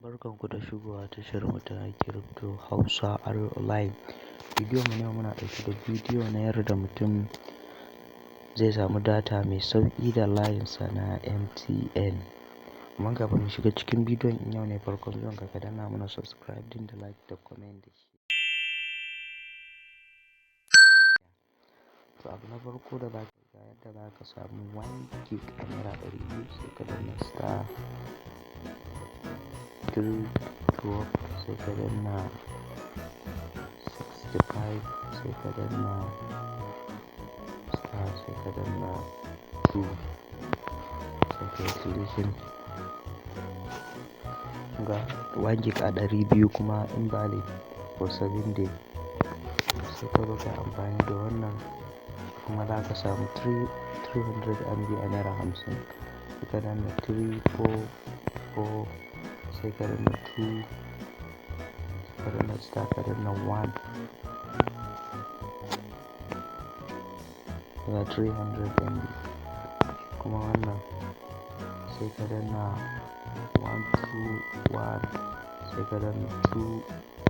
Barkanku da shigowa tashar mu ta Crypto Hausa Arewa Online. Bidiyon mu na yau, muna ɗauke da bidiyo na yadda mutum zai samu data mai sauƙi da layinsa na MTN. Amma kafin mu shiga cikin bidiyon, in yau ne farkon zuwan ka, ka danna mana subscribe din da like da comment da share. To, abu na farko da za ka ga yadda za ka samu 1 gig a naira 200, sai ka danna *312, sai ka danna 65, sai ka danna star, sai ka danna 2, sai ka yi clicking. Ga 1 gig a 200 kuma invalid for 7 day. Sai ka zo ka yi amfani da wannan kuma, za ka samu 300 MB a naira 50. Sai ka danna 3 4 4, sai ka danna 2, ka danna star, ka danna 1, ga 300 MB. Kuma wannan, sai ka danna 1 2 1, sai ka danna 2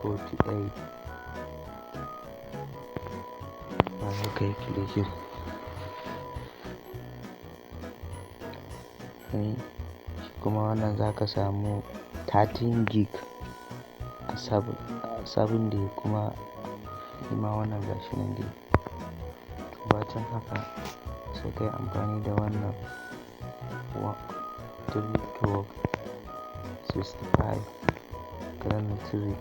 48, bayan ka yi clicking. Kuma wannan za ka samu 13 gig a 7 day kuma shima wannan gashi nan dai. To, bacin haka, sai ka yi amfani da wannan 3 12 65, ka danna 3.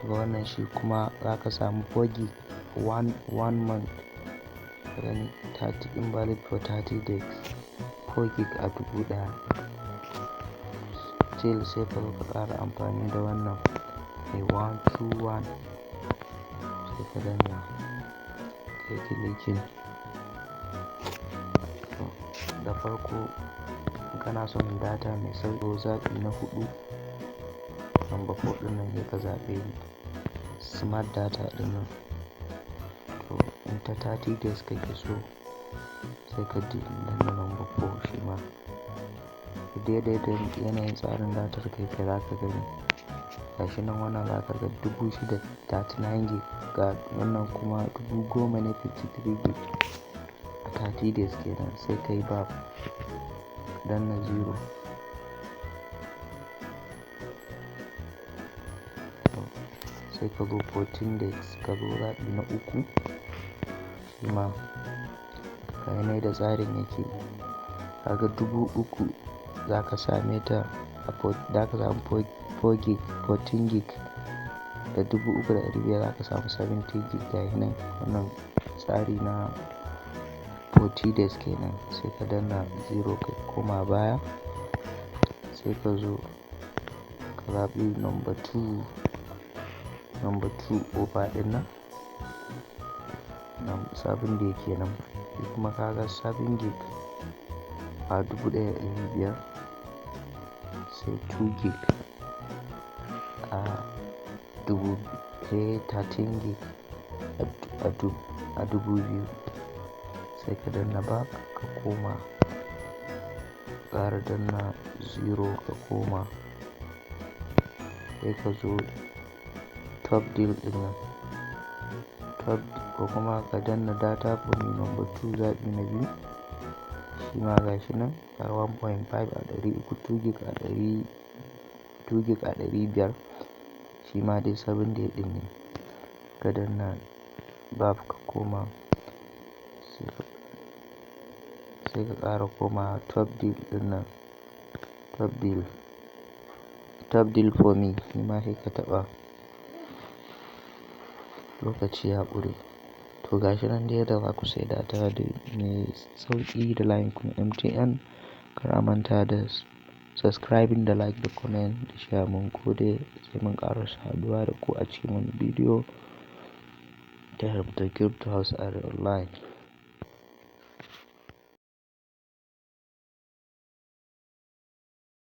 Wannan shi kuma za ka samu 4 gig one month. Ka gani, 30, invalid for 30 days, 4 gig a 1000. Still, sai ka zo ka ƙara amfani da wannan mai 1 2 1, sai ka danna, ka yi clicking. To, da farko in kana son data mai sauƙi, zaɓi na huɗu, number 4 ɗin nan, sai ka zaɓe smart data ɗin nan. To, in ta 30 days kake so, sai ka danna number 4 shi ma. Daidai da yanayin tsarin datar ka yake, za ka gani. Gashi nan, wannan za ka ga 6,000, 39 gig, ga wannan kuma 10,000 ne, 53 gig a 30 days kenan. Sai ka yi back, ka danna 0. To, sai ka zo 14 days, ka zo zaɓi na uku shi ma. Ga yanayi da tsarin yake. Kaga 3000 za ka same ta a za ka samu 4 gig, 14 gig, da 3,500 za ka samu 70 gig. Gashi nan, wannan tsari na 40 days kenan. Sai ka danna 0, ka koma baya, sai ka zo ka zaɓi number 2, number 2 offer ɗin nan, 7 day kenan. Shi kuma ka ga 7 gig a 1500, sai 2 gig a dubu, sai 13 gig a 2000. Sai ka danna back, ka koma, ƙara danna 0, ka koma, sai ka zo top deal ɗin nan, top, ko kuma ka danna data for me number 2, zaɓi na biyu. Shi ma gashi nan, ga 1.5 a 300, 2 gig a ɗari, 2 gig a 500, shi ma dai 7 day ɗin ne. Ka danna back, ka koma, sai ka ƙara komawa top deal ɗin nan, top deal, top deal for me, shi ma sai ka taɓa. Lokaci ya ƙure. To, gashi nan dai yadda za ku sayi data da mai sauƙi da layin ku na MTN. Kar a manta da subscribing da like da comment da share. Mun gode, sai mun ƙara saduwa da ku a cikin wani bidiyo. Tashar mu ta Crypto Hausa Arewa Online.